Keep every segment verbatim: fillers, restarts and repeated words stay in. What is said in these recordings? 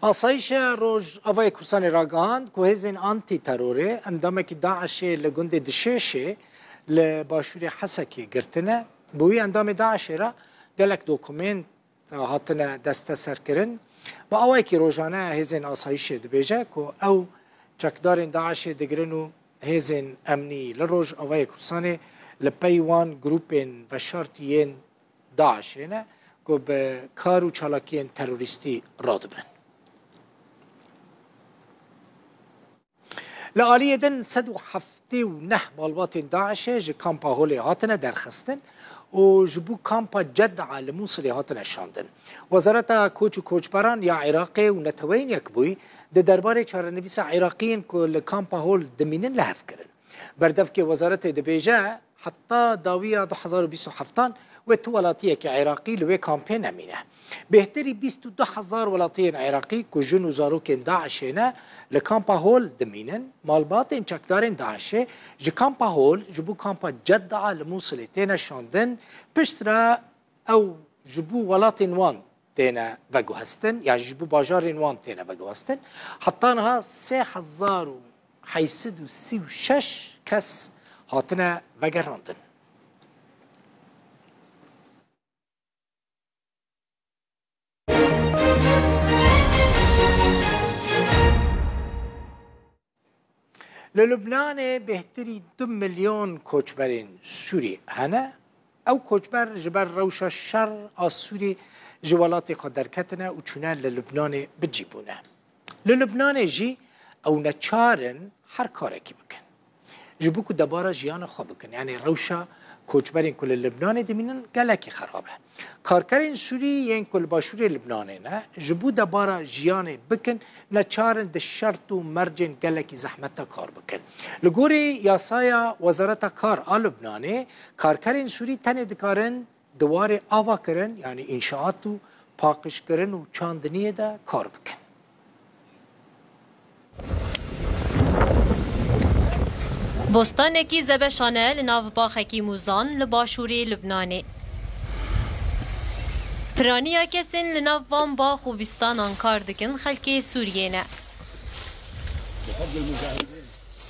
Asayîşa Rojavayê Kurdistanê ragihand ku hêzên antîterorê endamekî DAIŞê li gundê Dişêşê li başûrê Hesekê girtine. Bi wî endamê DAIŞê re gelek dokumênt hatine desteserkirin. Bi awayekî rojane hêzên asayîşê dibêje ku ew çekdarên DAIŞê digirin û hêzên emnî li Rojavayê Kurdistanê li pey wan grûpên veşartî yên DAIŞê ne ku bi kar û çalakiyên terorîstî radibin. Li aliyê din sed û heftê û neh malbatên DAIŞê ji kampa Holê hatine derxistin û ji bo kampa Ced'a li Mûsilê hatine şandin. Wezareta Koç û Koçberan ya Iraqê û Neteweyên Yekbûyî di derbarê çarenivîsa Iraqiyên ku li kampa Hol dimînin li hev kirin. Berdevkê wezaretê dibêje, heta dawiya du hezar û bîst û heftan wê tu welatiyekî Iraqî li wê kampê nemîne. Bêhtirî bîst û du hezar welatiyên Iraqî ku jin û zarokên DAIŞê ne, li kampa Hol dimînin. Malbatên çekdarên DAIŞê ji kampa Hol ji bo kampa Ced'a li Mûsilê têne şandin. Piştre ew ji bo welatên wan têne veguhestin, ya ji bo bajarên wan têne veguhestin. Heta niha sê hezar û heyt sed û sî û şeş kes hatine vegerandin. Li Lubnanê bêhtirî du milyon koçberên Sûrî hene. Ew koçber ji ber rewşa şer a Sûrî ji welatê xwe derketine û çûne li Lubnanê bi cî bûne. Li Lubnanê jî ew neçar in her karekî bikin. Ji bo ku debara jiyana xwe bikin. Yanî rewşa koçberên ku li Libnanê dimînin gelekî xerab e. Karkerên Sûrî yên ku li başûrê Libnanê ne, ji bo debara jiyanê bikin, neçar in di şert û mercên gelekî zehmet de kar bikin. Li gorî yasaya Wezareta Kar a Libnanê, karkerên Sûrî tenê dikarin di warê avakirin, yanî înşaat û paqijkirin û çandiniyê de kar bikin. Bostanekî zebeşan e li nav baxekî mûzan li başûrê Libnanê. Piraniya kesên li nav van bax û bîstanan kar dikin xelkê Sûriyê ne.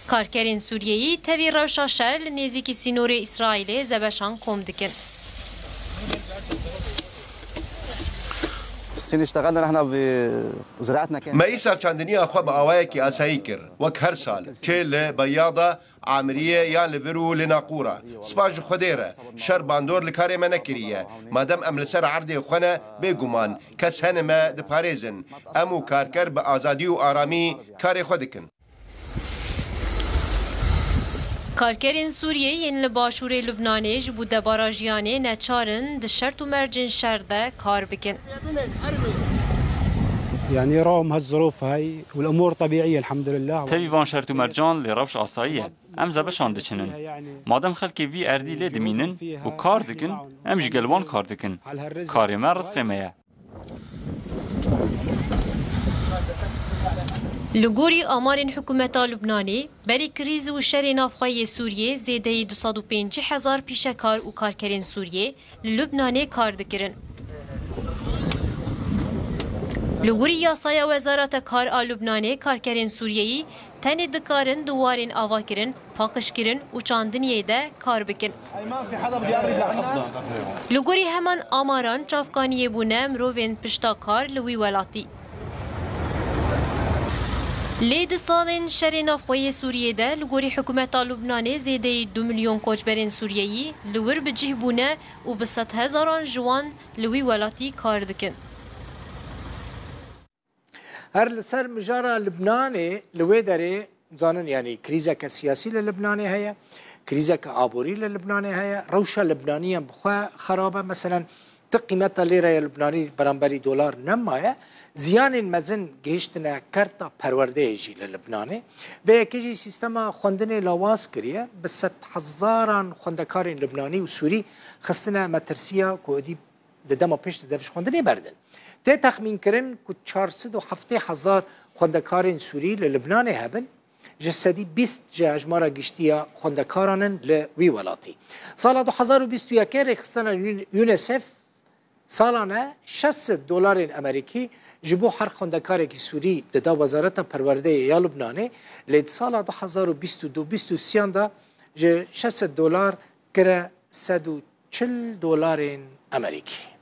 Karkerên Sûriyeyî tevî rewşa şer li nêzîkî sînorê Îsraîlê zebeşan kom dikin. السنة اشتغلنا نحن بزراعتنا كانت. Me îsal çandiniya xwe bi awayekî asayî kir. Wek her sal, çê li Beyada, Amiriyê yan li vir û li Naqûra. Spas ji Xwedê re, şer bandor li karê me nekiriye. Madem em li ser erdê xwe ne, bêguman, kes hene me diparêzin. Em û karker bi azadî û aramî karê xwe dikin. Karkerên Sûriyê yên li başûrê Lubnanê ji bo debara jiyanê neçar in di şert û mercên şer de kar bikin. يعني يراهم هالظروف هاي والأمور طبيعية الحمد لله. Tevî van şert û mercan lê rewş asayî ye. Em zebeşan diçinin. Madem xelkê vî erdî lê dimînin û kar dikin, em jî gel wan kar dikin. Karê me rizqê me ye. Li gorî amarên hikûmeta Lubnanê, berî krîz û şerê navxwe yê Sûriyê zêdeyî du sed û pêncî hezar pîşekar û karkerên Sûriyê li Lubnanê kar dikirin. Li gorî yasaya Wezareta Kar a Lubnanê, karkerên Sûriyeyî tenê dikarin di warên avakirin, paqijkirin û çandiniyê de kar bikin. Li gorî heman amaran, çavkaniyê bûne mirovên pişta kar li wî welatî. Lê di salên şerê navxwe yê Sûriyê de, li gorî hikûmeta Lubnanê, zêdeyî du milyon koçberên Sûriyeyî li wir bi cih bûne û bi sedhezaran ji wan li wî welatî kar dikin. Her li ser mijara Libnanê, li wê derê, zanin, yanî krîzeke siyasî li Libnanê heye, krîzeke aborî li Libnanê heye, rewşa Libnaniyan bi xwe xerab e. Meselen, ti qîmeta lêreya Libnanî beramberî dolar nemaye. Ziyanên mezin gihiştine kerta perwerdeyê jî li Libnanê. Vê yekê jî sîstema xwendinê lawaz kiriye. Bi sedhezaran xwendekarên Libnanî û Sûrî xistine metirsiya ku êdî di dema pêş di devşxwendinê berdin. Tê texmînkirin ku çar sed û heftê hezar xwendekarên Sûrî li Libnanê hebin, ji sedî bîst ji hejmara giştî ya xwendekaran in li wî welatî. Sala du hezar û bîst û yekê rêxistana Yun-, UNICEF salane şeş sed dolarên Amerîkî ji bo her xwendekarekî Sûrî dida Wezareta Perwerdeyê ya Lubnanê, lê di sala du hezar û bîst û du bîst û sêyan de ji şeş sed dolar kire sed û çil dolarên Amerîkî.